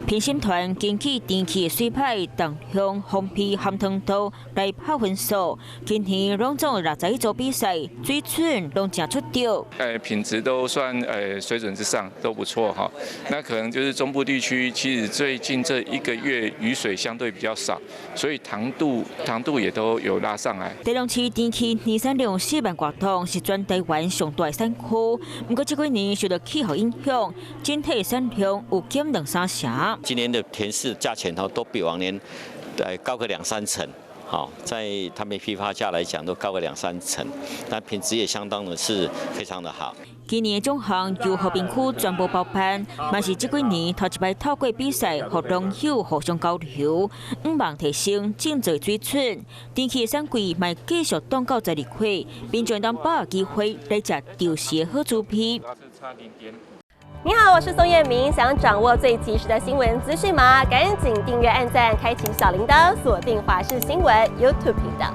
評審團根據田氣水歹、重量、風味、含糖度來拍分數。今年攏總61組比賽，水準攏誠出眾。品質都算水準之上，都不錯哈。那可能就是中部地區，其實最近這一個月雨水相對比較少，所以糖度也都有拉上來。台中市田氣年產量4萬外桶，是全台灣上大產區。毋過這幾年受到氣候影響，整體產量有減兩三成。今年的甜柿價錢都比往年高個兩三成，好，在他們批發價來講都高個兩三成，但品質也相當的是非常的好。今年獎項由和平區全部包辦，嘛是這幾年頭一擺透過比賽，予農友互相交流，向望提升種植水準。田氣產季嘛繼續凍到12月，民眾當把握機會來食著時的好滋味。你好，我是宋燕明，想掌握最及時的新聞資訊嗎？趕緊訂閱、按讚、開啟小鈴鐺，鎖定華視新聞 YouTube 頻道。